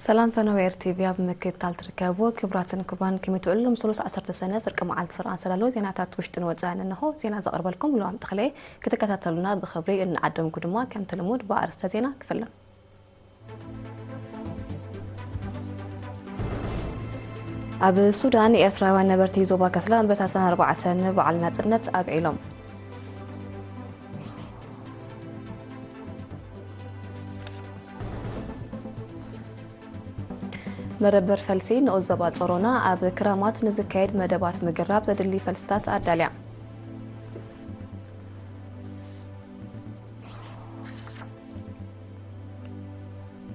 ሰላም ፈነወ ኤር ቲቪ ኣብ ምክትታል ትርከቡ ክቡራትን ክቡራን፣ ከመይ ትውዕሉ? ሎም ሰሉስ ዓሰርተ ሰነ ፍርቂ መዓልቲ ፍርቂ ኣንሰላሎ ዜናታት ውሽጥን ወጻእን እንሆ። ዜና ዘቕርበልኩም ሉዋም ተኽለ። ክትከታተሉና ብኽብሪ እንዓደምኩ ድማ ከምቲ ልሙድ ብኣርእስተ ዜና ክፍለ። ኣብ ሱዳን ኤርትራውያን ነበርቲ ዞባ ከስላ በታሰን ኣርባዕተን በዓል ናጽነት ኣብዒሎም። መደበር ፈልሲ ንኡስ ዞባ ጾሮና ኣብ ክራማት ንዝካየድ መደባት ምግራብ ዘድሊ ፈልስታት ኣዳልያ።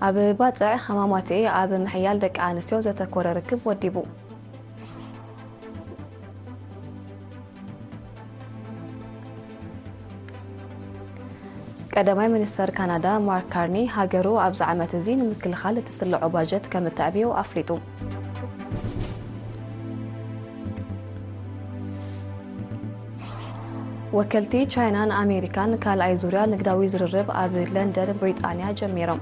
ኣብ ባጽዕ ሃማማቴ ኣብ ምሕያል ደቂ ኣንስትዮ ዘተኮረ ርክብ ወዲቡ። ቀዳማይ ሚኒስተር ካናዳ ማርክ ካርኒ፣ ሃገሩ ኣብዚ ዓመት እዚ ንምክልኻል እትስልዖ ባጀት ከም እተዕብዮ ኣፍሊጡ። ወከልቲ ቻይናን ኣሜሪካን ካልኣይ ዙርያ ንግዳዊ ዝርርብ ኣብ ለንደን ብሪጣንያ ጀሚሮም።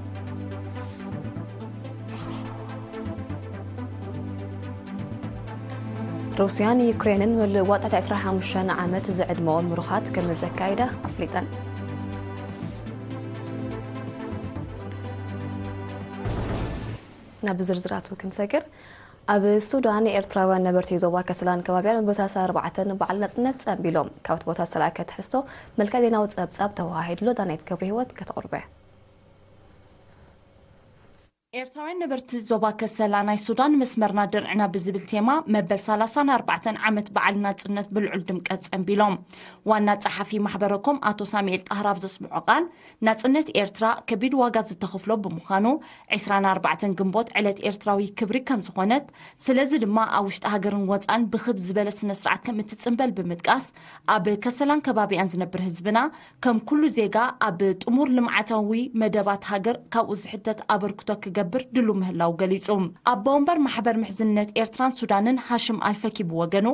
ሩስያን ዩክሬንን ምልውዋጥ ትሕቲ ዕስራን ሓሙሽተን ዓመት ዝዕድመኦም ምሩኻት ከም ዘካይዳ ኣፍሊጠን። ናብ ዝርዝራቱ ክንሰግር፣ ኣብ ሱዳን ኤርትራውያን ነበርቲ ዞባ ከሰላን ከባቢያን በታህሳስ ኣርባዕተን በዓል ናጽነት ጸንቢሎም። ካብቲ ቦታ ዝተላእከ ትሕዝቶ መልክዕ ዜናዊ ጸብጻብ ተወሃሂድሎ ዳናይት ገብረ ህይወት ከተቕርቦ እያ። ኤርትራውያን ነበርቲ ዞባ ከሰላ ናይ ሱዳን መስመርና ድርዕና ብዝብል ቴማ መበል ሰላሳን ኣርባዕተን ዓመት በዓል ናጽነት ብልዑል ድምቀት ጸንቢሎም። ዋና ጸሓፊ ማሕበረኮም ኣቶ ሳሙኤል ጣህራ ኣብ ዘስምዖ ቃል፣ ናጽነት ኤርትራ ከቢድ ዋጋ ዝተኸፍሎ ብምዃኑ፣ ዕስራን ኣርባዕተን ግንቦት ዕለት ኤርትራዊ ክብሪ ከም ዝኾነት፣ ስለዚ ድማ ኣብ ውሽጢ ሃገርን ወጻን ብኽብ ዝበለ ስነ ስርዓት ከም እትጽንበል ብምጥቃስ፣ ኣብ ከሰላን ከባቢኣን ዝነብር ህዝብና ከም ኩሉ ዜጋ ኣብ ጥሙር ልምዓታዊ መደባት ሃገር ካብኡ ዝሕተት ኣበርክቶ ክገብር ድሉ ምህላው ገሊጹ። ኣቦ ወንበር ማሕበር ምሕዝነት ኤርትራን ሱዳንን ሃሽም ኣልፈኪ ብወገኑ፣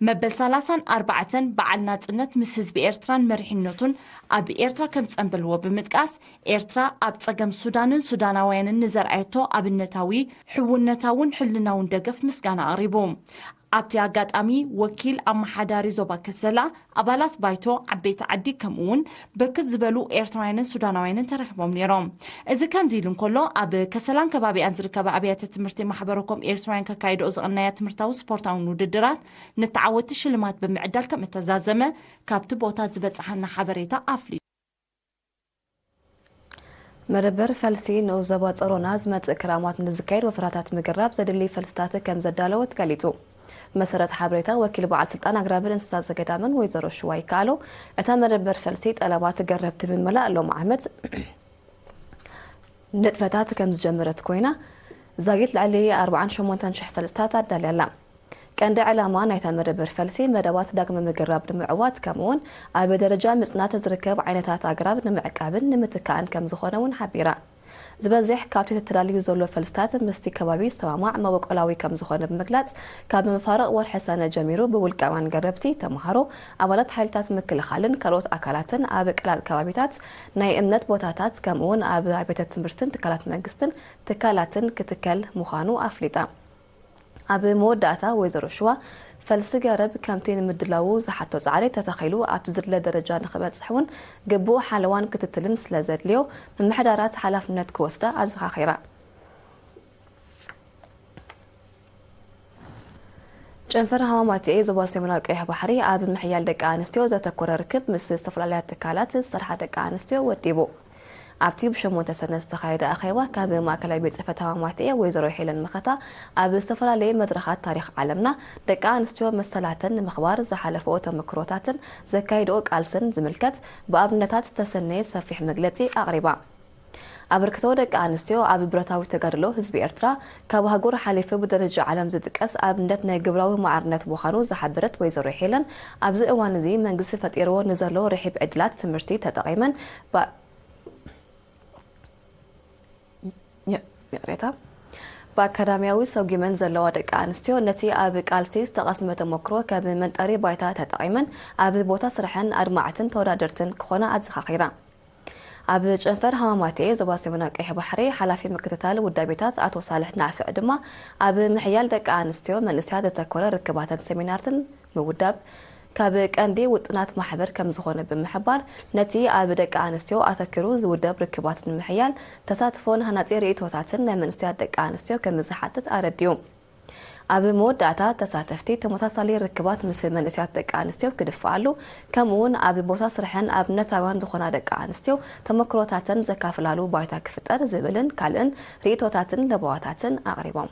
መበል ሰላሳን ኣርባዕተን በዓል ናጽነት ምስ ህዝቢ ኤርትራን መሪሕነቱን ኣብ ኤርትራ ከም ዝጸንበልዎ ብምጥቃስ፣ ኤርትራ ኣብ ጸገም ሱዳንን ሱዳናውያንን ንዘርኣየቶ ኣብነታዊ፣ ሕውነታውን ሕልናውን ደገፍ ምስጋና ኣቕሪቡ። ኣብቲ ኣጋጣሚ፣ ወኪል ኣመሓዳሪ ዞባ ከሰላ፣ ኣባላት ባይቶ፣ ዓበይቲ ዓዲ፣ ከምኡ እውን ብርክት ዝበሉ ኤርትራውያንን ሱዳናውያንን ተረኺቦም ነይሮም። እዚ ከምዚ ኢሉ እንከሎ፣ ኣብ ከሰላን ከባቢኣን ዝርከባ ኣብያተ ትምህርቲ ማሕበረኮም ኤርትራውያን ከካይድኦ ዝቐነያ ትምህርታውን ስፖርታውን ውድድራት ንተዓወትቲ ሽልማት ብምዕዳል ከም እተዛዘመ ካብቲ ቦታ ዝበጽሓና ሓበሬታ ኣፍሊጡ። መደበር ፈልሲ ንኡስ ዞባ ጸሮና ዝመጽእ ክራማት ንዝካየድ ወፈራታት ምግራብ ዘድሊ ፈልስታት ከም ዘዳለወት ገሊጹ። መሰረት ሓበሬታ ወኪል በዓል ስልጣን ኣግራብን እንስሳ ዘገዳምን ወይዘሮ ሽዋ ይከኣሎ፣ እታ መደበር ፈልሲ ጠለባት ገረብቲ ብምምላእ ሎም ዓመት ንጥፈታት ከም ዝጀመረት ኮይና፣ ዛጊት ልዕሊ ኣርባዓን ሸሞንተን ሽሕ ፈልስታት ኣዳልያ ኣላ። ቀንዲ ዕላማ ናይታ መደበር ፈልሲ መደባት ዳግመ ምግራብ ንምዕዋት፣ ከምኡውን ኣብ ደረጃ ምጽናት ዝርከብ ዓይነታት ኣግራብ ንምዕቃብን ንምትካእን ከም ዝኾነ እውን ሓቢራ። ዝበዝሕ ካብቲ ተዳልዩ ዘሎ ፈልስታት ምስቲ ከባቢ ዝሰማማዕ መበቆላዊ ከም ዝኾነ ብምግላጽ፣ ካብ መፋርቕ ወርሒ ሰነ ጀሚሩ ብውልቃውያን ገረብቲ፣ ተምሃሮ፣ ኣባላት ሓይልታት ምክልኻልን ካልኦት ኣካላትን ኣብ ቀላጥ ከባቢታት፣ ናይ እምነት ቦታታት፣ ከምኡውን ኣብ ኣብያተ ትምህርትን ትካላት መንግስትን ትካላትን ክትከል ምዃኑ ኣፍሊጣ። ኣብ መወዳእታ ወይዘሮ ሽዋ፣ ፈልሲ ገረብ ከምቲ ንምድላዉ ዝሓቶ ጻዕሪ ተተኺሉ ኣብቲ ዝድለ ደረጃ ንኽበጽሕ እውን ግቡእ ሓለዋን ክትትልን ስለ ዘድልዮ፣ ምምሕዳራት ሓላፍነት ክወስዳ ኣዘኻኺራ። ጨንፈር ሃማማትኤ ዞባ ሰሜናዊ ቀይሕ ባሕሪ ኣብ ምሕያል ደቂ ኣንስትዮ ዘተኮረ ርክብ ምስ ዝተፈላለያ ትካላት ዝሰርሓ ደቂ ኣንስትዮ ወዲቡ። ኣብቲ ብሸሞንተ ሰነ ዝተኻየደ ኣኼባ፣ ካብ ማእከላይ ቤት ጽሕፈት ሃማማትኤ ወይዘሮ ሄለን መኸታ፣ ኣብ ዝተፈላለየ መድረኻት ታሪኽ ዓለምና፣ ደቂ ኣንስትዮ መሰላተን ንምኽባር ዝሓለፈኦ ተመክሮታትን ዘካይድኦ ቃልስን ዝምልከት ብኣብነታት ዝተሰነየ ሰፊሕ መግለጺ ኣቕሪባ። ኣበርክቶ ደቂ ኣንስትዮ ኣብ ብረታዊ ተጋድሎ ህዝቢ ኤርትራ፣ ካብ ኣህጉር ሓሊፉ ብደረጃ ዓለም ዝጥቀስ ኣብነት ናይ ግብራዊ ማዕርነት ምዃኑ ዝሓበረት ወይዘሮ ሄለን፣ ኣብዚ እዋን እዚ መንግስቲ ፈጢርዎ ንዘሎ ርሒብ ዕድላት ትምህርቲ ተጠቒመን፣ ባ-፣ ይ-፣ ይቕሬታ፣ ብኣካዳሚያዊ ሰጒመን ዘለዋ ደቂ ኣንስትዮ፣ ነቲ ኣብ ቃልሲ ዝተቐስመ ተመክሮ ከም መንጠሪ ባይታ ተጠቒመን፣ ኣብ ቦታ ስራሐን ኣድማዕትን ተወዳደርትን ክኾና ኣዘኻኺራ። ኣብ ጨንፈር ሃማማቴ ዞባ ሰሜናዊ ቀይሕ ባሕሪ ሓላፊ ምክትታል ውዳቤታት ኣቶ ሳልሕ ናዕፍዕ ድማ፣ ኣብ ምሕያል ደቂ ኣንስትዮ መንእሰያት ዘተኮረ ርክባትን ሰሚናርትን ምውዳብ ካብ ቀንዲ ውጥናት ማሕበር ከም ዝኾነ ብምሕባር፣ ነቲ ኣብ ደቂ ኣንስትዮ ኣተኪሩ ዝውደብ ርክባት ንምሕያል ተሳትፎን ሃናጺ ርእይቶታትን ናይ መንእሰያት ደቂ ኣንስትዮ ከም ዝሓትት ኣረዲኡ። ኣብ መወዳእታ፣ ተሳተፍቲ ተመሳሳሊ ርክባት ምስ መንእሰያት ደቂ ኣንስትዮ ክድፍኣሉ፣ ከምኡውን ኣብ ቦታ ስርሐን ኣብነታውያን ዝኾና ደቂ ኣንስትዮ ተመክሮታተን ዘካፍላሉ ባይታ ክፍጠር ዝብልን ካልእን ርእይቶታትን ለበዋታትን ኣቕሪቦም።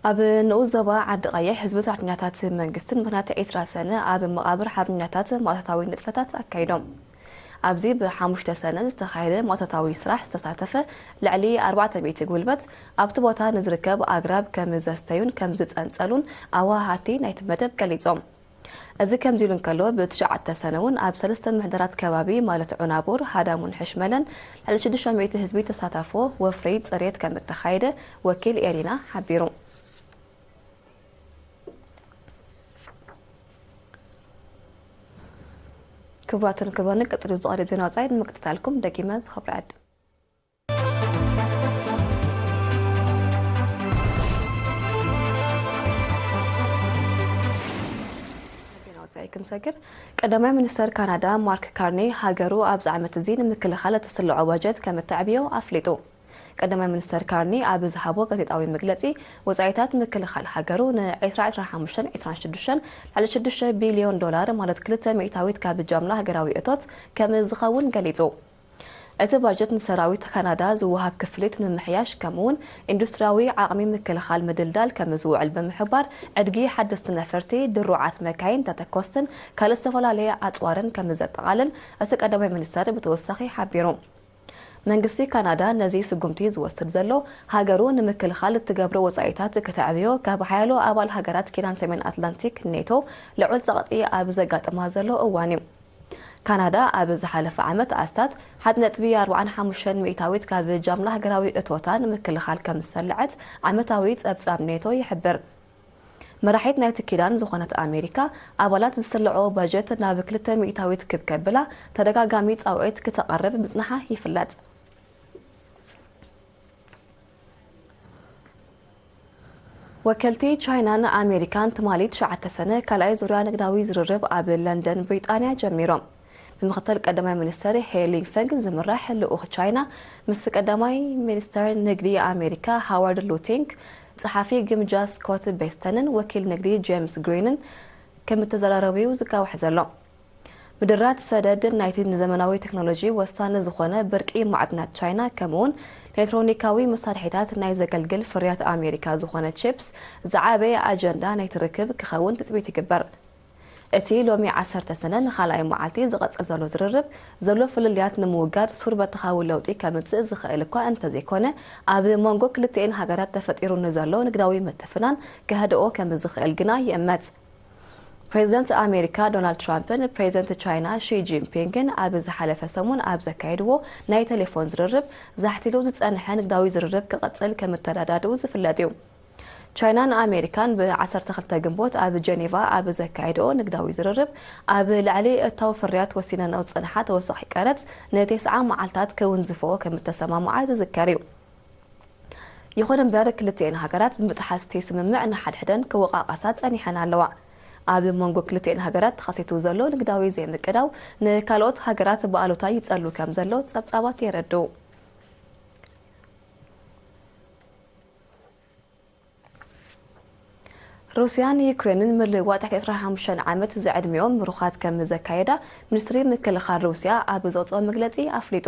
ኣብ ንኡስ ዞባ ዓዲ ቀይሕ፣ ህዝቢ ሰራሕተኛታት መንግስትን ምኽንያት ዒስራ ሰነ ኣብ መቓብር ሓርበኛታት ማእቶታዊ ንጥፈታት ኣካይዶም። ኣብዚ ብሓሙሽተ ሰነ ዝተኻየደ ማእቶታዊ ስራሕ ዝተሳተፈ ልዕሊ ኣርባዕተ ሚእቲ ጉልበት፣ ኣብቲ ቦታ ንዝርከብ ኣግራብ ከም ዘስተዩን ከም ዝጸንጸሉን ኣወሃሃድቲ ናይቲ መደብ ገሊጾም። እዚ ከምዚ ኢሉ እንከሎ፣ ብትሽዓተ ሰነ እውን ኣብ ሰለስተ ምሕደራት ከባቢ፣ ማለት ዑናቡር፣ ሃዳሙን ሕሽመለን፣ ልዕሊ ሽዱሽተ ሚእቲ ህዝቢ ተሳታፎ ወፍሪ ጽሬት ከም እተኻየደ ወኪል ኤሪና ሓቢሩ። ክቡራትን ክቡራንን፣ ቀጥሉ ዝቐርብ ዜና ወጻኢ ንምክትታልኩም ደጊመ ብኽብሪ ዕድም። ዜና ወጻኢ ክንሰግር፣ ቀዳማይ ሚኒስተር ካናዳ ማርክ ካርኒ ሃገሩ ኣብዚ ዓመት እዚ ንምክልኻል እተስልዖ ባጀት ከም እተዕብዮ ኣፍሊጡ። ቀዳማይ ሚኒስተር ካርኒ ኣብ ዝሃቦ ጋዜጣዊ መግለጺ፣ ወጻኢታት ምክልኻል ሃገሩ ን ዕስራ ዕስራን ሓሙሽተን ዕስራን ሽዱሽተን ልዕሊ ሽዱሽተ ቢልዮን ዶላር፣ ማለት ክልተ ሚእታዊት ካብ ጃምላ ሃገራዊ እቶት ከም ዝኸውን ገሊጹ። እቲ ባጀት ንሰራዊት ካናዳ ዝወሃብ ክፍሊት ንምምሕያሽ፣ ከምኡውን ኢንዱስትሪያዊ ዓቕሚ ምክልኻል ምድልዳል ከም ዝውዕል ብምሕባር፣ ዕድጊ ሓደስቲ ነፈርቲ፣ ድሩዓት መካይን፣ ተተኮስትን ካልእ ዝተፈላለየ ኣጽዋርን ከም ዘጠቓልል እቲ ቀዳማይ ሚኒስተር ብተወሳኺ ሓቢሩ። መንግስቲ ካናዳ ነዚ ስጉምቲ ዝወስድ ዘሎ፣ ሃገሩ ንምክልኻል እትገብሮ ወጻኢታት ክተዕብዮ፣ ካብ ሓያሎ ኣባል ሃገራት ኪዳን ሰሜን ኣትላንቲክ ኔቶ ልዑል ጸቕጢ ኣብ ዘጋጥማ ዘሎ እዋን እዩ። ካናዳ ኣብ ዝሓለፈ ዓመት ኣስታት ሓደ ነጥቢ ኣርባዓን ሓሙሽተን ሚእታዊት ካብ ጃምላ ሃገራዊ እቶታ ንምክልኻል ከም ዝሰልዐት ዓመታዊ ጸብጻብ ኔቶ ይሕብር። መራሒት ናይቲ ኪዳን ዝኾነት ኣሜሪካ፣ ኣባላት ዝስልዖ ባጀት ናብ ክልተ ሚእታዊት ክብ ከብላ ተደጋጋሚ ጻውዒት ክተቐርብ ምጽንሓ ይፍለጥ። ወከልቲ ቻይናን ኣሜሪካን ትማሊ ትሽዓተ ሰነ ካልኣይ ዙርያ ንግዳዊ ዝርርብ ኣብ ለንደን ብሪጣንያ ጀሚሮም። ብምክትል ቀዳማይ ሚኒስተር ሄ ሊንፈንግ ዝምራሕ ልኡኽ ቻይና ምስ ቀዳማይ ሚኒስተር ንግዲ ኣሜሪካ ሃዋርድ ሉቲንግ፣ ጸሓፊ ግምጃ ስኮት ቤስተንን ወኪል ንግዲ ጄምስ ግሪንን ከም እተዘራረቡ እዩ ዝጋዋሕ ዘሎ። ምድራት ሰደድ ናይቲ ንዘመናዊ ቴክኖሎጂ ወሳኒ ዝኾነ ብርቂ ማዕድናት ቻይና፣ ከምኡውን ንኤሌክትሮኒካዊ መሳርሒታት ናይ ዘገልግል ፍርያት ኣሜሪካ ዝኾነ ቺፕስ ዝዓበየ ኣጀንዳ ናይቲ ርክብ ክኸውን ትጽቢት ይግበር። እቲ ሎሚ ዓሰርተ ሰነ ንኻልኣይ መዓልቲ ዝቐጽል ዘሎ ዝርርብ፣ ዘሎ ፍልልያት ንምውጋድ ሱር በተኻዊ ለውጢ ከምጽእ ዝኽእል እኳ እንተዘይኮነ፣ ኣብ መንጎ ክልቲኤን ሃገራት ተፈጢሩ ንዘሎ ንግዳዊ ምትፍናን ከህድኦ ከም ዝኽእል ግና ይእመት። ፕሬዚደንት ኣሜሪካ ዶናልድ ትራምፕን ፕሬዚደንት ቻይና ሺ ጂንፒንግን ኣብ ዝሓለፈ ሰሙን ኣብ ዘካየድዎ ናይ ቴሌፎን ዝርርብ፣ ዛሕቲሉ ዝጸንሐ ንግዳዊ ዝርርብ ክቐጽል ከም እተረዳድኡ ዝፍለጥ እዩ። ቻይናን ኣሜሪካን ብ ዓሰርተ ክልተ ግንቦት ኣብ ጀኔቫ ኣብ ዘካየድኦ ንግዳዊ ዝርርብ፣ ኣብ ልዕሊ እታው ፍርያት ወሲነንኦ ዝጸንሓ ተወሳኺ ቀረጽ ንተስዓ መዓልታት ክውንዝፍኦ ከም እተሰማምዓ ዝዝከር እዩ። ይኹን እምበር፣ ክልቲኤን ሃገራት ብምጥሓስ እቲ ስምምዕ ንሓድሕደን ክወቓቐሳ ጸኒሐን ኣለዋ። ኣብ መንጎ ክልቲኤን ሃገራት ተኸሲቱ ዘሎ ንግዳዊ ዘይምቅዳው፣ ንካልኦት ሃገራት ብኣሉታ ይጸሉ ከም ዘሎ ጸብጻባት የረድኡ። ሩስያን ዩክሬንን ምልውዋጥ ትሕቲ ዕስራን ሓሙሽተን ዓመት ዝዕድሚኦም ምሩኻት ከም ዘካየዳ ሚኒስትሪ ምክልኻል ሩስያ ኣብ ዘውፅኦ መግለፂ ኣፍሊጡ።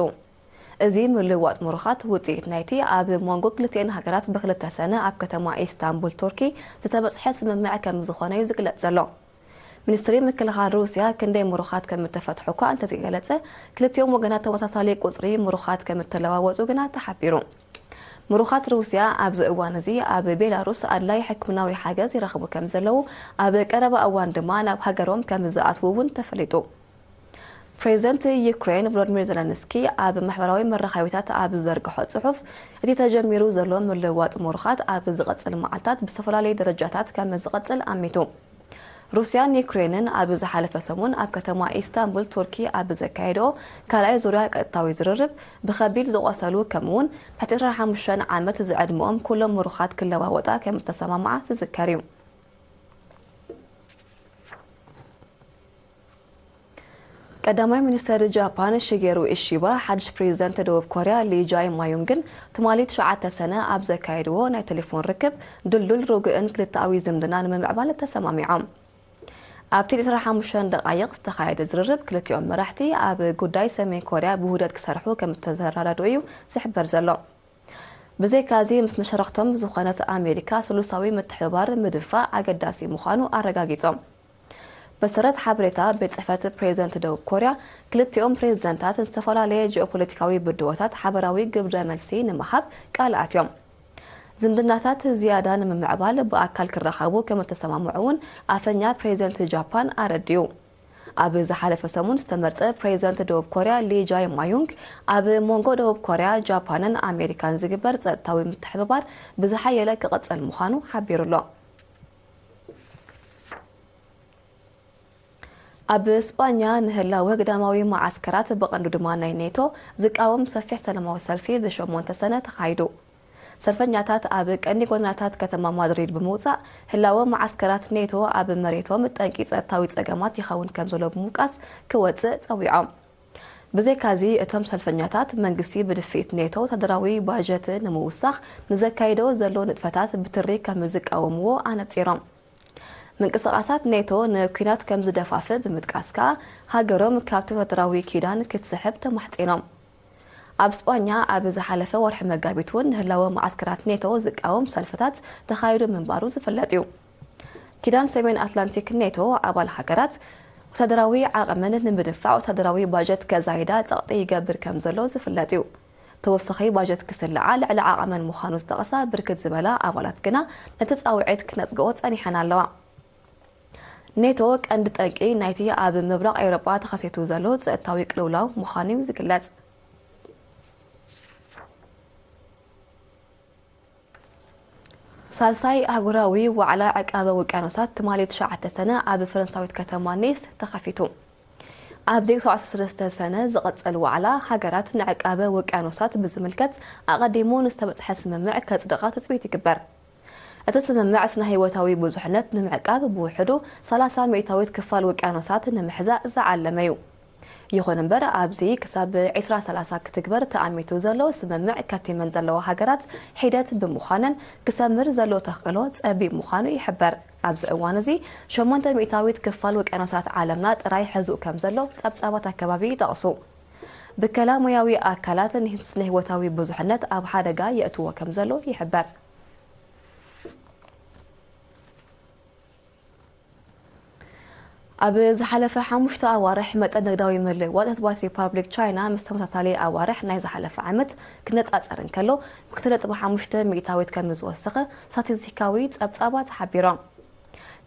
እዚ ምልውዋጥ ምሩኻት ውፅኢት ናይቲ ኣብ መንጎ ክልቲኤን ሃገራት ብክልተ ሰነ ኣብ ከተማ ኢስታንቡል ቱርኪ ዝተበፅሐ ስምምዕ ከም ዝኾነ እዩ ዝግለፅ ዘሎ። ሚኒስትሪ ምክልኻል ሩስያ ክንደይ ምሩኻት ከም እተፈትሑ እኳ እንተዘይገለጸ፣ ክልቲኦም ወገናት ተመሳሳሊ ቁጽሪ ምሩኻት ከም እተለዋወጡ ግና ተሓቢሩ። ምሩኻት ሩስያ ኣብዚ እዋን እዚ ኣብ ቤላሩስ ኣድላይ ሕክምናዊ ሓገዝ ይረኽቡ ከም ዘለዉ፣ ኣብ ቀረባ እዋን ድማ ናብ ሃገሮም ከም ዝኣትዉ እውን ተፈሊጡ። ፕሬዚደንት ዩክሬን ቮሎዲሚር ዘለንስኪ ኣብ ማሕበራዊ መራኸቢታት ኣብ ዝዘርግሖ ጽሑፍ፣ እቲ ተጀሚሩ ዘሎ ምልውዋጥ ምሩኻት ኣብ ዝቐጽል መዓልታት ብዝፈላለየ ደረጃታት ከም ዝቐጽል ኣሚቱ። ሩስያን ዩክሬንን ኣብ ዝሓለፈ ሰሙን ኣብ ከተማ ኢስታንቡል ቱርኪ ኣብ ዘካየድኦ ካልኣይ ዙርያ ቀጥታዊ ዝርርብ፣ ብኸቢድ ዝቖሰሉ ከምኡውን ትሕቲ ዕስራን ሓሙሽተን ዓመት ዝዕድመኦም ኩሎም ምሩኻት ክለዋወጣ ከም እተሰማምዓ ዝዝከር እዩ። ቀዳማይ ሚኒስተር ጃፓን ሺጌሩ ኢሺባ ሓድሽ ፕሬዚደንት ደቡብ ኮርያ ሊ ጃይ ማዩንግን ትማሊ ትሽዓተ ሰነ ኣብ ዘካየድዎ ናይ ቴሌፎን ርክብ፣ ድልዱል ርጉእን ክልተኣዊ ዝምድና ንምምዕባል ተሰማሚዖም። ኣብቲ ዕስራን ሓሙሽተን ደቓይቕ ዝተኻየደ ዝርርብ፣ ክልቲኦም መራሕቲ ኣብ ጉዳይ ሰሜን ኮርያ ብውህደት ክሰርሑ ከም እተዘራረዱ እዩ ዝሕበር ዘሎ። ብዘይካዚ፣ ምስ መሻርኽቶም ዝኾነት ኣሜሪካ ስሉሳዊ ምትሕብባር ምድፋእ ኣገዳሲ ምዃኑ ኣረጋጊጾም። መሰረት ሓበሬታ ቤት ጽሕፈት ፕሬዚደንት ደቡብ ኮርያ፣ ክልቲኦም ፕሬዚደንታት ዝተፈላለየ ጂኦፖለቲካዊ ብድሆታት ሓበራዊ ግብረ መልሲ ንምሃብ ቃል ኣትዮም። ዝምድናታት ዝያዳ ንምምዕባል ብኣካል ክራኸቡ ከም እተሰማምዑ እውን ኣፈኛ ፕሬዚደንት ጃፓን ኣረዲኡ። ኣብ ዝሓለፈ ሰሙን ዝተመርጸ ፕሬዚደንት ደቡብ ኮርያ ሊ ጃይ ማዩንግ፣ ኣብ መንጎ ደቡብ ኮርያ፣ ጃፓንን ኣሜሪካን ዝግበር ጸጥታዊ ምትሕብባር ብዝሓየለ ክቕጽል ምዃኑ ሓቢሩ ኣሎ። ኣብ ስጳኛ ንህላወ ግዳማዊ መዓስከራት፣ ብቐንዱ ድማ ናይ ኔቶ፣ ዝቃወም ሰፊሕ ሰላማዊ ሰልፊ ብሸሞንተ ሰነ ተኻይዱ። ሰልፈኛታት ኣብ ቀንዲ ጎደናታት ከተማ ማድሪድ ብምውጻእ፣ ህላወ መዓስከራት ኔቶ ኣብ መሬቶም ጠንቂ ጸጥታዊ ጸገማት ይኸውን ከም ዘሎ ብምውቃስ ክወጽእ ጸዊዖም። ብዘይካዚ፣ እቶም ሰልፈኛታት መንግስቲ ብድፍኢት ኔቶ ወታደራዊ ባጀት ንምውሳኽ ንዘካይዶ ዘሎ ንጥፈታት ብትሪ ከም ዝቃወምዎ ኣነጺሮም። ምንቅስቓሳት ኔቶ ንኲናት ከም ዝደፋፍእ ብምጥቃስ ከኣ፣ ሃገሮም ካብቲ ወታደራዊ ኪዳን ክትስሕብ ተማሕጺኖም። ኣብ ስጳኛ ኣብ ዝሓለፈ ወርሒ መጋቢት እውን ንህላወ መዓስከራት ኔቶ ዝቃወም ሰልፍታት ተኻይዱ ምንባሩ ዝፍለጥ እዩ። ኪዳን ሰሜን ኣትላንቲክ ኔቶ ኣባል ሃገራት ወታደራዊ ዓቕመን ንምድፋዕ ወታደራዊ ባጀት ከዛይዳ ጸቕጢ ይገብር ከም ዘሎ ዝፍለጥ እዩ። ተወሳኺ ባጀት ክስልዓ ልዕሊ ዓቐመን ምዃኑ ዝጠቐሳ ብርክት ዝበላ ኣባላት ግና ነቲ ጻውዒት ክነጽግኦ ጸኒሐን ኣለዋ። ኔቶ ቀንዲ ጠንቂ ናይቲ ኣብ ምብራቕ ኤውሮጳ ተኸሲቱ ዘሎ ጸጥታዊ ቅልውላው ምዃኑ እዩ ዝግለጽ። ሳልሳይ ኣህጉራዊ ዋዕላ ዕቃበ ውቅያኖሳት ትማሊ ትሽዓተ ሰነ ኣብ ፈረንሳዊት ከተማ ኒስ ተኸፊቱ። ኣብዚ ክሳብ ዓሰርተ ሰለስተ ሰነ ዝቕጽል ዋዕላ፣ ሃገራት ንዕቃበ ውቅያኖሳት ብዝምልከት ኣቐዲሙ ንዝተበጽሐ ስምምዕ ከጽድቓ ትጽቢት ይግበር። እቲ ስምምዕ ስነ ህይወታዊ ብዙሕነት ንምዕቃብ ብውሕዱ ሰላሳ ሚእታዊት ክፋል ውቅያኖሳት ንምሕዛእ ዝዓለመ እዩ። ይኹን እምበር፣ ኣብዚ ክሳብ ዕስራ ሰላሳ ክትግበር ተኣሚቱ ዘሎ ስምምዕ ከቲመን ዘለዋ ሃገራት ሒደት ብምዃነን ክሰምር ዘሎ ተኽእሎ ጸቢብ ምዃኑ ይሕበር። ኣብዚ እዋን እዚ ሸሞንተ ሚእታዊት ክፋል ውቅያኖሳት ዓለምና ጥራይ ሕዙእ ከም ዘሎ ጸብጻባት ኣከባቢ ይጠቕሱ። ብከላ ሞያዊ ኣካላት ንስነ ህይወታዊ ብዙሕነት ኣብ ሓደጋ የእትዎ ከም ዘሎ ይሕበር። ኣብ ዝሓለፈ ሓሙሽተ ኣዋርሕ መጠን ንግዳዊ ምልውዋጥ ህዝባዊት ሪፓብሊክ ቻይና ምስ ተመሳሳሊ ኣዋርሕ ናይ ዝሓለፈ ዓመት ክነጻጸር እንከሎ፣ ክልተ ነጥቢ ሓሙሽተ ሚእታዊት ከም ዝወሰኸ ስታቲስቲካዊ ጸብጻባት ሓቢሮም።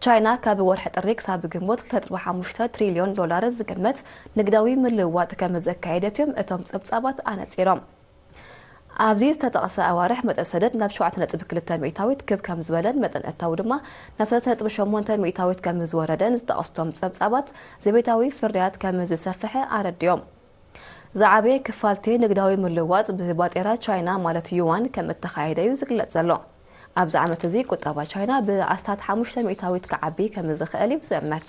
ቻይና ካብ ወርሒ ጥሪ ክሳብ ግንቦት ክልተ ነጥቢ ሓሙሽተ ትሪልዮን ዶላር ዝግመት ንግዳዊ ምልውዋጥ ከም ዘካየደት እዮም እቶም ጸብጻባት ኣነጺሮም። ኣብዚ ዝተጠቕሰ ኣዋርሕ መጠን ሰደድ ናብ ሸውዓተ ነጥቢ ክልተ ሚእታዊት ክብ ከም ዝበለን መጠን እታው ድማ ናብ ሰለስተ ነጥቢ ሸሞንተ ሚእታዊት ከም ዝወረደን ዝጠቐሱ እቶም ጸብጻባት፣ ዘቤታዊ ፍርያት ከም ዝሰፍሐ ኣረዲኦም። ዝዓበየ ክፋልቲ ንግዳዊ ምልውዋጥ ብባጤራ ቻይና ማለት ዩዋን ከም እተኻየደ እዩ ዝግለጽ ዘሎ። ኣብዚ ዓመት እዚ ቁጠባ ቻይና ብኣስታት ሓሙሽተ ሚእታዊት ክዓቢ ከም ዝኽእል እዩ ዝእመት።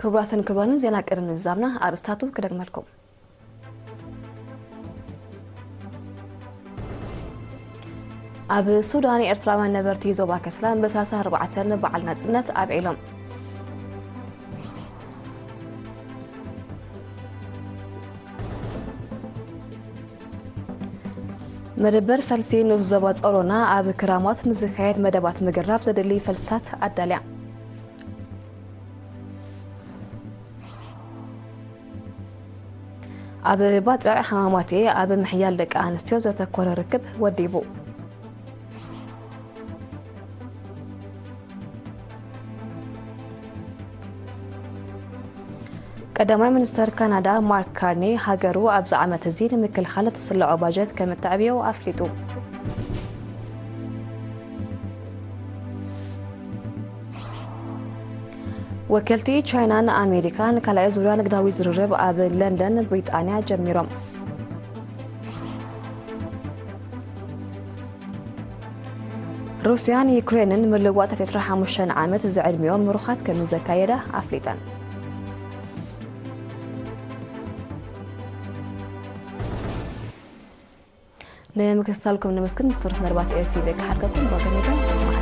ክቡራትን ክቡራንን፣ ዜና ቅድሚ ምዝዛምና ኣርእስታቱ ክደግመልኩም። ኣብ ሱዳን፣ ኤርትራውያን ነበርቲ ዞባ ከስላን ብሰላሳ ኣርባዕተ በዓል ናጽነት ኣብዒሎም። መደበር ፈልሲ ንኡስ ዞባ ጸሮና ኣብ ክራማት ንዝካየድ መደባት ምግራብ ዘድሊ ፈልስታት ኣዳልያ። ኣብ ባጽዕ ሃማማቴ ኣብ ምሕያል ደቂ ኣንስትዮ ዘተኮረ ርክብ ወዲቡ። ቀዳማይ ሚኒስተር ካናዳ ማርክ ካርኒ፣ ሃገሩ ኣብዚ ዓመት እዚ ንምክልኻል እተስልዖ ባጀት ከም እተዕብዮ ኣፍሊጡ። ወከልቲ ቻይናን ኣሜሪካን ካልኣይ ዙርያ ንግዳዊ ዝርርብ ኣብ ለንደን ብሪጣንያ ጀሚሮም። ሩስያን ዩክሬንን ምልዋጥ ትሕቲ ዕስራን ሓሙሽተን ዓመት ዝዕድሚኦም ምሩኻት ከም ዘካየዳ ኣፍሊጠን። ንምክትታልኩም ነመስግን። ምስ ትሩፍ መርባት ኤር ቲ ቪ ክሓልከኩም ብቐደም